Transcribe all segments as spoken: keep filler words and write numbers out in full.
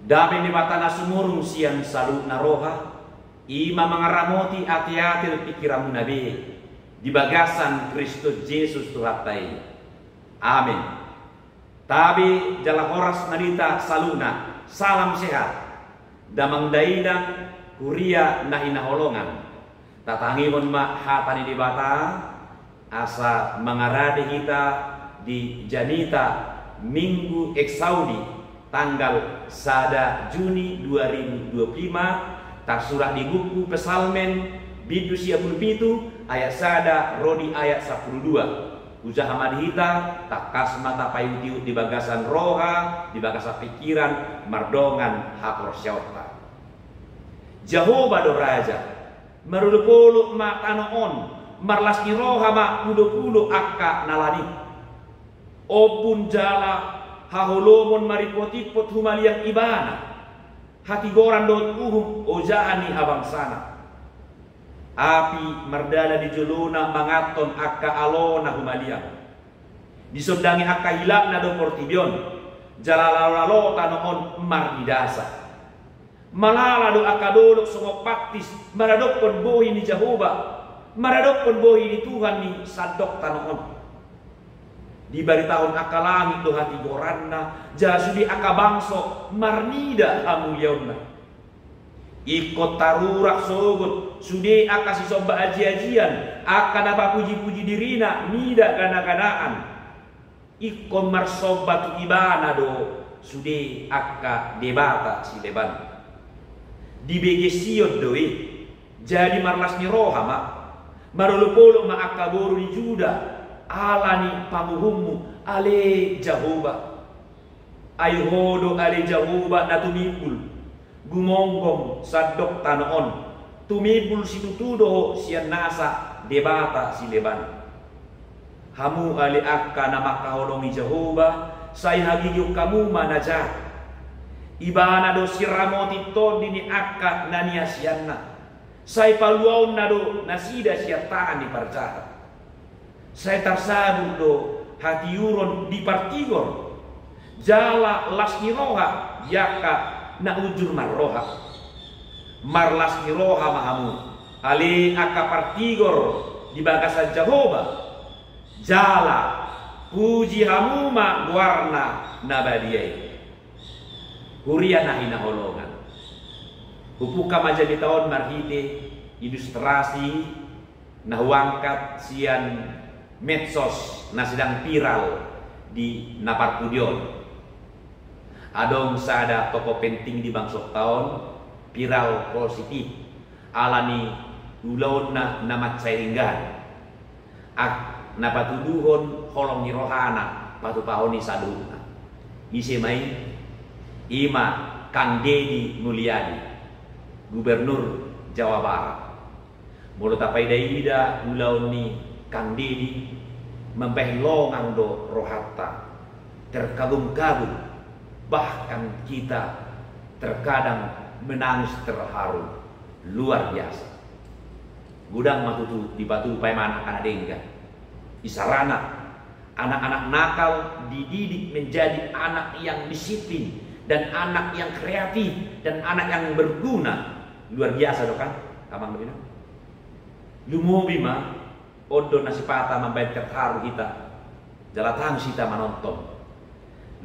Dame ni Debata na sumurung sian saluhutna roha, i ma mangaramoti ateate dohot pingkiranmuna be di bagasan Kristus Jesus Tuhanta i. Amen. Tabe jala horas ma di hita saluhutna. Salam sehat. Damang dainang, huria na hinaholongan. Tatangihon ma hata ni Debata, asa mangarade hita di jamita Minggu Exaudi, tanggal sada Juni dua ribu dua puluh lima, tarsurat di buku Psalmen, bindu sia pulu pitu, ayat sada ro di ayat sampulu dua. Hujaha ma di hita, tangkas ma tapaihutihut di bagasan roha, di bagasan pingkiran, mardongan haporseaonta. Jahowa do raja, marolopolop ma tano on, marlas ni roha ma pulopulo angka na lan i. Ombun jala haholomon maripotimpot humaliang Ibana, hatigoran dohot uhum ojahan ni habangsana. Api mardalan di jolona manganhon angka alona humaliang. Disondangi angka hilapna do portibi on, jala lalolalo tano on marnidasa. Malala do angka dolok songon pattis maradophon bohi ni Jahowa, maradophon bohi ni Tuhan ni sandok tano on. Dibaritahon angka langit do hatigoranna, jala sude angka bangso marnida hamuliaonna. Ingkon tarurak sogot sude angka sisomba ajiajian, angka na papujipuji dirina mida ganaganaan. Ingkon marsomba tu Ibana do sude angka debata sileban. Dibege Sion do i, jadi marlas ni roha ma. Marolopolop ma angka boru ni Juda, ala ni panguhummu, ale Jahowa. Ai Ho do ale Jahowa na tumimbul, gumonggom sandok tano on, tumimbul situtu do Ho sian nasa debata sileban. Hamu ale angka na mangkaholongi Jahowa, sai hagigihon hamu ma na jahat. Ibana do siramoti tondi ni angka na niasianna. Sai paluaonna do nasida sian tangan ni parjahat. Sai tarsabur do hatiuron di partigor, jala las ni roha di angka na unjur marroha. Marlas ni roha ma hamu, ale angka partigor di bagasan Jahowa, jala puji hamu ma goarna na badia i. Huria na hinaholongan. Hupungka ma jamita on marhite ilustrasi na huangkat sian medsos na sedang viral di na parpudi on. Adong sada tokoh penting di bangsonta on viral positif ala ni ulaonna na mansai denggan. Ak, na patuduhon holong ni rohana patupahon i saluhutna. Ise ma i? I ma Kang Deddy Mulyadi, Gubernur Jawa Barat. Molo tapaidaida ulaon ni Kang Deddy, mambahen longang do rohanta, terkagum-kagum, bahkan kita terkadang menangis terharu. Luar biasa. Godang ma tutu dipatupa i ma angka na denggan. Isarana, anak-anak nakal dididik menjadi anak yang disiplin dan anak yang kreatif dan anak yang berguna. Luar biasa do kan, amang dohot inang? Lumobi ma, on do na sipata mambahen terharu hita, jala tangis hita manonton.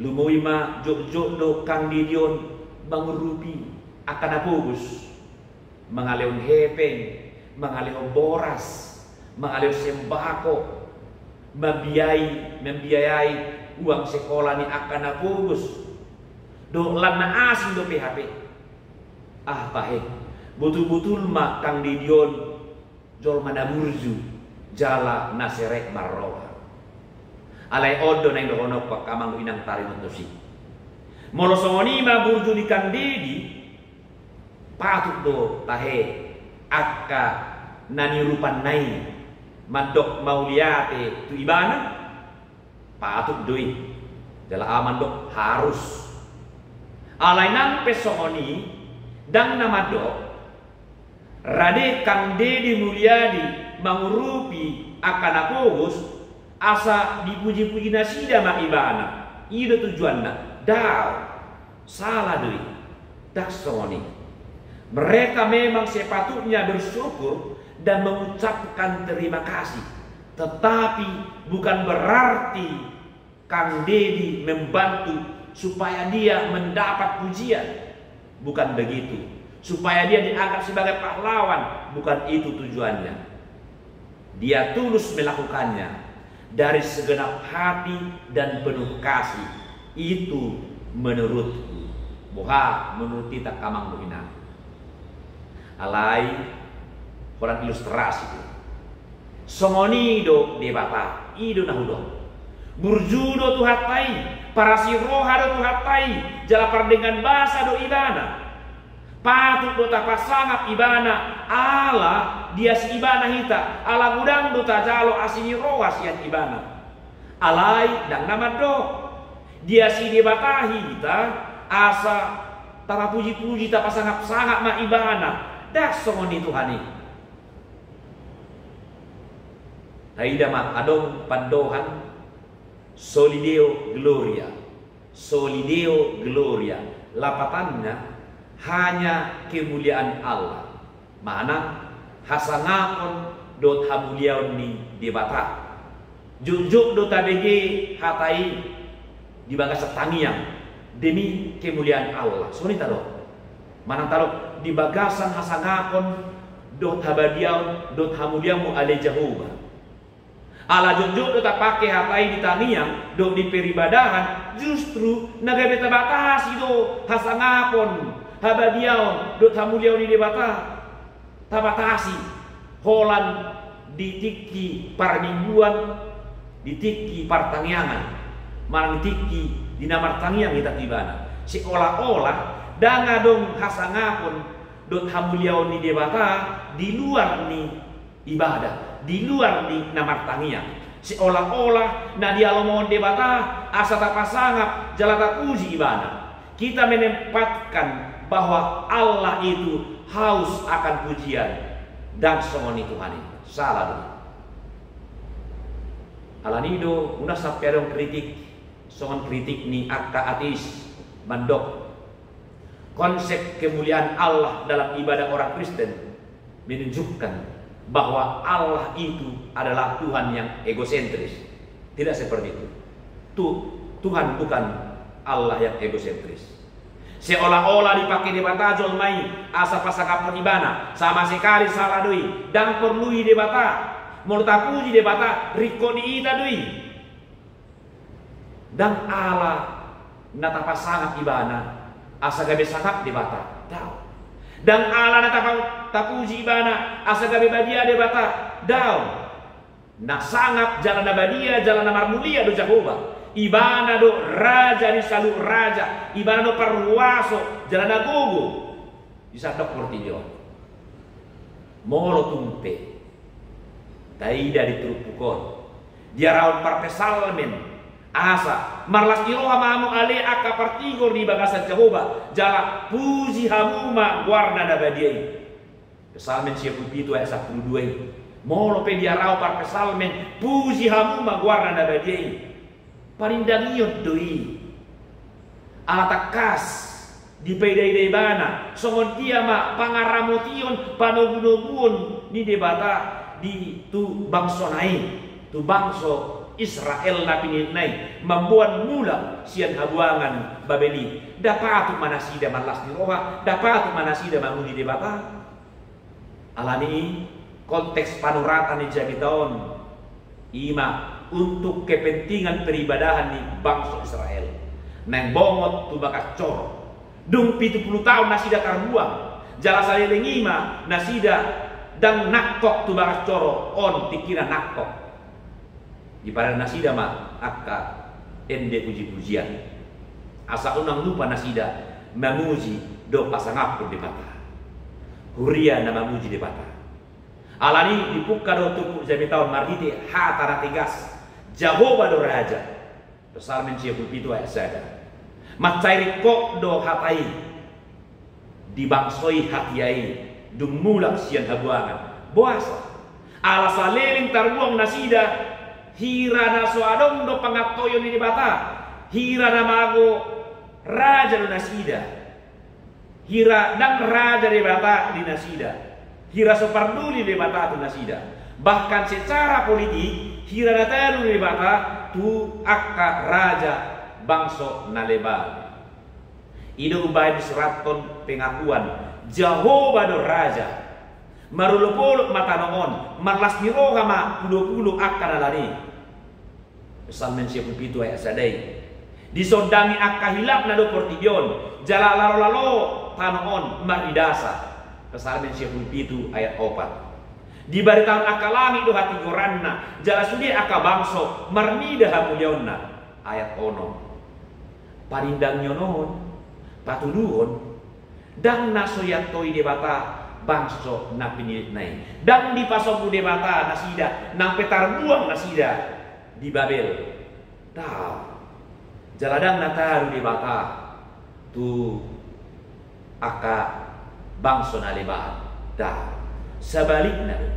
Lumobi ma jotjot do Kang Deddy on mangurupi angka na pogos. Mangalehon hepeng, mangalehon boras, mangalehon sembako, mambiayai, mambiayai uang sekolah ni angka na pogos. Dohot lan na asing do P H P. Ah, tahe, botul-botul ma Kang Deddy on jolma na burju, jala na serep marroha. Alai on do na nidohononku, amang dohot inang, taringot tusi. Molo songon i ma burju ni Kang Deddy, patut do tahe angka na niurupanna i mandok mauliate tu ibana? Patut do i. Jala aha mandok? Harus. Alai nang pe songon i, ndang na mandok rade Kang Deddy Mulyadi mangurupi angka na pogos asa dipuji-puji nasida ma ibana. I do tujuanna? Daong. Sala do i. Ndang songon i. Mereka memang sepatutnya bersyukur dan mengucapkan terima kasih. Tetapi bukan berarti Kang Dedi membantu supaya dia mendapat pujian. Bukan begitu. Supaya dia dianggap sebagai pahlawan, bukan itu tujuannya. Dia tulus melakukannya dari segenap hati dan penuh kasih. Itu menurutku. Boha menurut hita, amang dohot inang? Alai, holan ilustrasi do. Songon i do Debata, i do na hudok. Burju do Tuhanta i, parasi roha do Tuhanta i, jala pardenggan basa do Ibana. Patut do tapasangap Ibana, ala diasi Ibana hita, ala godang do tajalo asi ni roha sian Ibana. Alai ndang na mandok diasi Debata hita asa tapapuji-puji, tapasangap-sangap ma Ibana. Ndang songon i Tuhan i. Taida ma, adong pandohan Soli Deo Gloria. Soli Deo Gloria, lapatanna hanya kemuliaan Allah, manang hasangapon dohot hamuliaon ni Debata. Jotjot do tabege hata i di bagasan tangiang, demi kemuliaan Allah. Songon i tadok. Manang tadok, di bagasan hasangapon dohot habadiaon dohot hamuliaonmu ale Jahowa. Ala jotjot do tapake hata i di tangiang dohot di peribadahan, justru na gabe tabatasi do hasangapon, habadiaon dohot hamuliaon ni Debata. Tabatasi holan di tingki parmingguan, di tingki partangiangan, manang di tingki di na martangiang hita tu Ibana. Seolah-olah ndang adong hasangapon dohot hamuliaon ni Debata di luar ni ibadah, di luar ni na martangiang. Seolah-olah na dialomohon Debata asa tapasangap jala tapuji Ibana. Kita menempatkan bahwa Allah itu haus akan pujian. Ndang songon i Tuhan i. Sala do. Alani do unang sampe adong kritik songon kritik ni angka ateis, mandok konsep kemuliaan Allah dalam ibadah orang Kristen menunjukkan bahwa Allah itu adalah Tuhan yang egosentris. Tidak seperti itu. Tu-, Tuhan bukan Allah yang egosentris. Seolah-olah dipake Debata jolma i asa pasangaphon Ibana, sama sekali sala do i, ndang porlu i Debata. Molo tapuji Debata, ringkot di hita do i. Ndang ala na tapasangap Ibana asa gabe sangap Debata. Daong. Ndang ala na tapa-, tapuji Ibana asa gabe badia Debata. Daong. Na sangap jala na badia jala na marmulia do Jahowa. Ibana do raja ni saluhut raja. Ibana do parhuaso jala na gogo di sandok portibi on. Molo tung pe taida di turpuk on, diarahon parpsalmen, asa marlas ni roha ma hamu ale angka partigor di bagasan Jahowa, jala puji hamu ma goarna na badia i. Psalmen sia pulu pitu ayat sampulu dua i. Molo pe diarahon parpsalmen, puji hamu ma goarna na badia i. Panindangion do i. Ala tangkas dipaida-ida Ibana, songon dia ma pangaramotion, panogu-noguon ni Debata di tu bangsona i, tu bangso Israel na pinilitna i, mamboan mulak sian habuangan Babel i. Nda patut ma nasida marlas ni roha, nda patut ma nasida mamuji Debata. Alani i, konteks panoratan ni jamita on, i ma untuk kepentingan peribadahan ni bangso Israel. Naeng bongot tu bagas coro. Dung pitu pulu taon nasida tarbuang, jala saleleng i ma nasida ndang nangkok tu bagas coro on, tingkina nangkok. Dipadan nasida ma angka ende puji-pujian. Asa unang lupa nasida mamuji dohot pasangaphon Debata. Huria na mamuji Debata. Alani i dipungka do turpuk jamita on marhite hata na tegas, Jahowa do raja. Psalmen sia pulu pitu ayat sada. Mansai ringkot do hata i di bangso i hatiha i, dung mulak sian habuangan. Boasa? Ala saleleng tarbuang nasida, hira na so adong do pangantoion ni Debata, hira na mago raja do nasida. Hira ndang raja Debata di nasida, hira so parduli Debata tu nasida. Bahkan secara politik, hira na talu Debata tu angka raja bangso na leban. I do umbahen disurathon pengakuan Jahowa do raja. Marolopolop ma tano on, marlas ni roha ma pulopulo angka na lani. Psalmen sia pulu pitu ayat sada i. Disondangi angka hilapna do portibi on, jala lalolalo tano on marnidasa. Psalmen sia pulu pitu ayat opat. Dibaritahon angka langit do hatigoranna, jala sude angka bangso marnida hamuliaonna. Ayat onom. Panindangion on patuduhon, ndang na so iantoi Debata bangso na pinillitna i. Ndang dipasombu Debata nasida, nang pe tarbuang nasida di Babel. Daong. Jala ndang na talu Debata tu angka bangso na leban. Daong. Sabalikna do.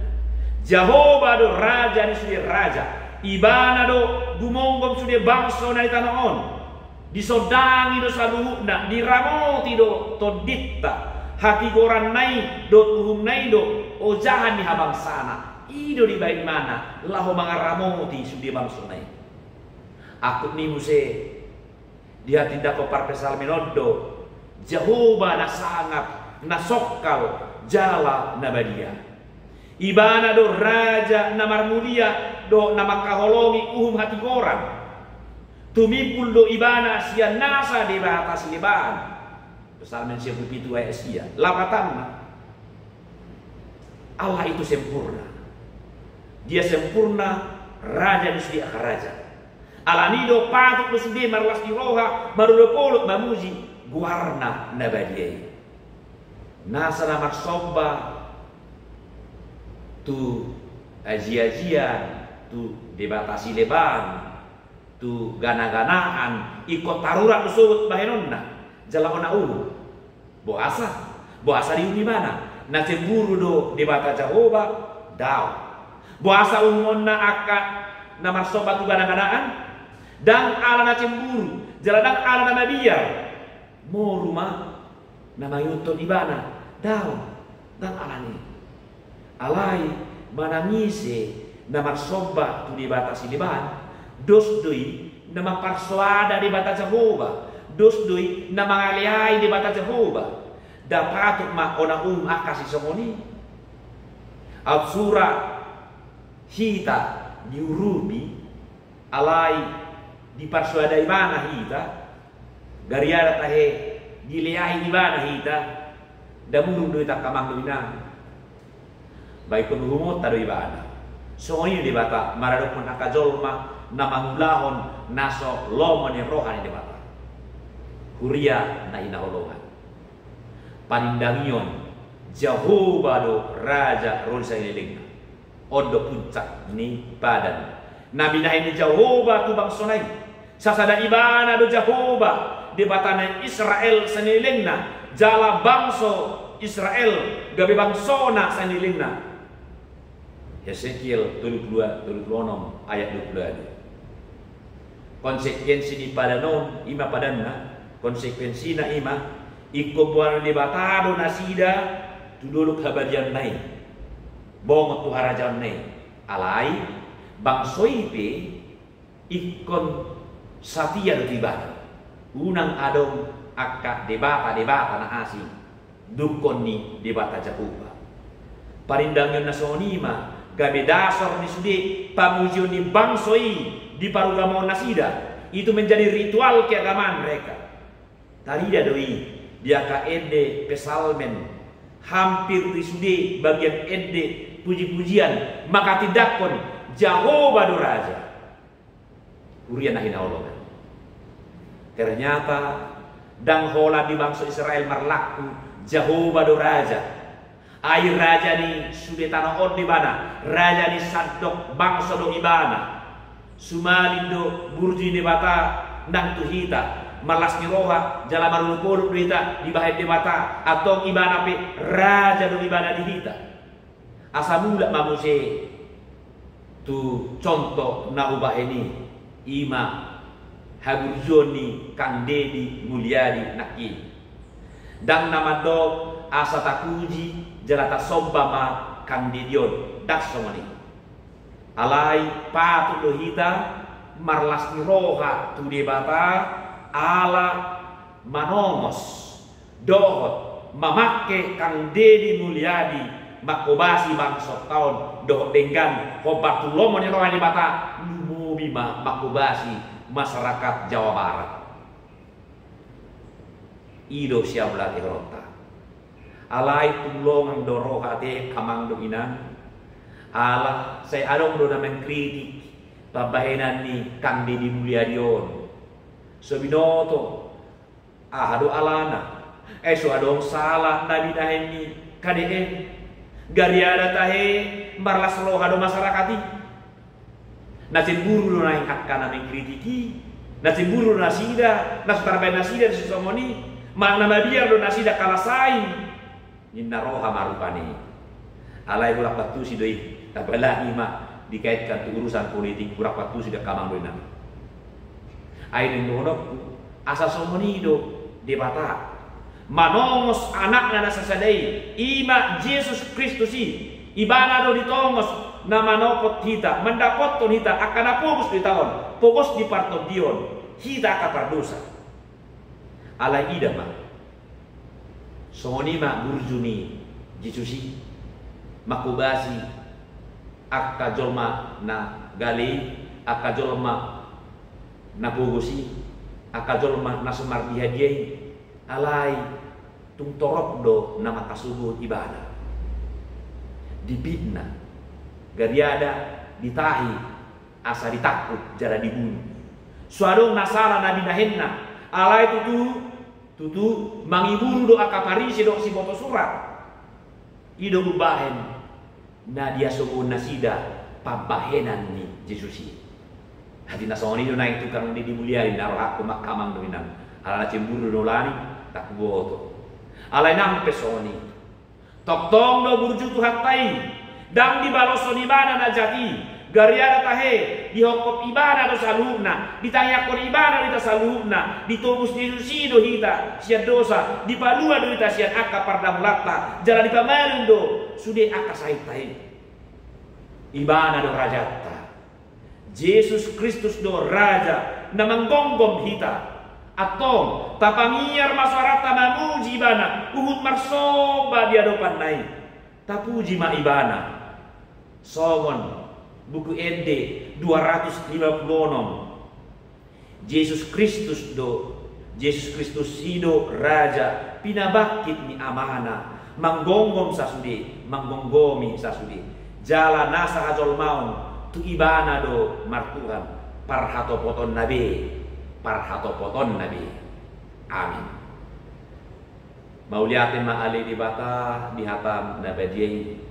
Jahowa do raja ni sude raja. Ibana do gumonggom sude bangso na di tano on. Disondangi do saluhutna, diramoti do tondinta. Hatigoranna i dohot uhumna i do ojahan ni habangsana. I do dibahen ibana laho mangaramoti sude bangsona i. Angkup ni muse, dihatindangkon parpsalmen on do Jahowa na sangap, na songkal, jala na badia. Ibana do raja na marmulia dohot na mangkaholongi uhum hatigoran. Tumimbul do ibana sian nasa debata sileban. Psalmen sia pulu pitu ayat sia. Lapatanna, Allah itu sempurna. Dia sempurna, raja ni sude angka raja. Alani do patut do sude marlas ni roha, marolopolop mamuji goarna na badia i. Nasa na marsomba tu ajiajian, tu debata sileban, tu ganaganaan, ingkon tarurat do sogot bahenonna. Jala ona uhum. Boasa? Boasa diuhum ibana? Na cemburu do Debata Jahowa? Daong. Boasa uhumonna angka na marsomba tu ganaganaan? Ndang ala na cemburu, jala ndang ala na mabiar. Moru ma na mangihuthon ibana. Daong. Ndang alani. Alai manang ise na marsomba tu debata sileban, dos do i na mamparsoada Debata Jahowa, dos do i na mangaleai Debata Jahowa. Nda patut ma ona uhum angka sisongon i. Aut sura hita diurupi, alai diparsoada ibana hita, gariada tahe dileai ibana hita, nda muruk do hita angka amang dohot inang. Ba ingkon uhumonta do ibana. Songon i do Debata maradophon angka jolma na mangulahon na so lomo ni roha ni Debata. Huria na hinaholongan. Panindangion, Jahowa do raja ro di salelengna. On do puncak ni padan na binahen ni Jahowa tu bangsona i. Sasada ibana do Jahowa, Debata ni Israel salelengna, jala bangso Israel gabe bangsona salelengna. Hesekiel tolu pulu dua, tolu pulu onom ayat dua pulu dua. Konsekuensi ni padan on, i ma padanna, konsekuensina i ma, ingkon boanon Debata do nasida tu dolok habadiaonna i. Bongot tu harajaonna i. Alai, bangso i pe ingkon satia do tu ibana. Unang adong angka debata-debata na asing dungkon ni Debata Jahowa. Panindangion na songon i ma gabe dasor ni sude pamujion ni bangso i di parugamoon nasida. Itu menjadi ritual keagamaan mereka. Tarida do i di angka ende Psalmen, hampir di sude bagian ende puji-pujian, manghatindanghon Jahowa do raja. Huria na hinaholongan. Ternyata, ndang holan di bangso Israel marlakku, Jahowa do raja. Ai raja ni sude tano on do ibana, raja ni sandok bangso do ibana. Sumalin do burju ni Debata nang tu hita, marlas ni roha, jala marolopolop do hita dibahen Debata, antong ibana pe raja do ibana di hita. Asa mulak ma muse tu contoh na hubahen i, i ma haburjuon ni Kang Dedi Mulyadi nangkin. Ndang na mandok asa tapuji jala tasomba ma kang dedi on, ndang songon i. Alai patut do hita marlas ni roha tu Debata ala manongos dohot mamangke kang dedi Muliadi manghobasi bangsonta on dohot denggan hombar tu lomo ni roha ni Debata, lumobi ma manghobasi masyarakat Jawa Barat. I do sian ulaonta. Alai tung longang do roha ate amang dohot inang, ala sai adong do na mengkritik pambahenan ni kang dedi Muliadi on. So binoto aha do alana, ai so adong sala na binahen ni K D M. Gariada tahe marlas roha do masyarakat i. Na cemburu do naeng angka na mengkritik i, na cemburu do nasida, na so tarbahen nasida do sisongon i, manang na mabiar do nasida kalas ai. Ninna roha ma rupani. Alai hurang pantusi do i, apalagi ma dikaitkan tu urusan politik, hurang pantusi do amang dohot inang. Ai naeng dohononku, asa songon i do Debata manongos anakna na sasada i, i ma Jesus Kristus i. Ibana do ditongos na manopot hita, mandapothon hita angka na pogos do hita on, pogos di partondion, hita angka pardosa. Alai ida ma, songon i ma burju ni Jesus i, manghobasi angka jolma na gale i, angka jolma na pogos i, angka jolma na so mardihadia i. Alai tung torop do na mangkasuguhon ibana, dipitna, gariada ditahi asa ditangkup jala dibunu. So adong na sala na binahenna, alai tutu, tutu mangiburu do angka Parise dohot siboto surat. I do umbahen na diasogohon nasida pambahenan ni Jesus i. Hati na songon i do naeng tu kang dedi Muliadi na rohangku amang dohot inang, ala na cemburu do na ulaon i, ndang huboto. Alai nang pe songon i, tongtong do burju Tuhanta i, ndang dibaloshon ibana na jat i. Gariada tahe, dihophop ibana do saluhutna, ditangiangkon ibana do hita saluhutna, ditobus Jesus i do hita sian dosa, dipalua do hita sian angka pardamolanta, jala dipamalum do sude angka sahitta i. Ibana do rajanta. Jesus Kristus do raja na manggomgom hita. Antong, tapangiar ma suaranta mamuji ibana, huhut marsomba di adopanna i. Tapuji ma ibana. Songon Buku Ende dua ratus lima puluh enam. Jesus Kristus do, Jesus Kristus i do raja pinabangkit ni Amana, manggomgom sasude, manggomgomi sasude. Jala nasa hajolmaon tu ibana do martuhan, parhatopotonna be, parhatopotonna be. Amin. Mauliate ma ale Debata di hatam na badia i.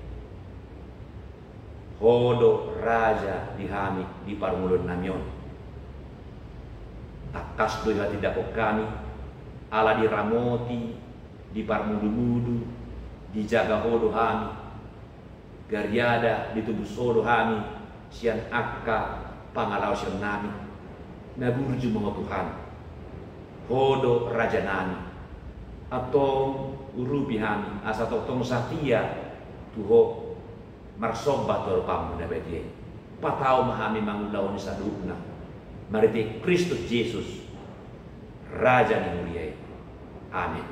Ho do raja di hami di parngoluonnami on. Tangkas do ihatindangkon hami, ala diramoti, diparmudumudu, dijaga ho do hami. Gariada ditobus ho do hami sian angka pangalaosionnami. Na burju ma ho Tuhan. Ho do rajanami. Antong urupi hami asa tongtong satia tu ho, marsomba tu adopanmu na badia i. Patau ma hami mangulahon i saluhutna, marhite Kristus Jesus, Raja ni huria i. Amin.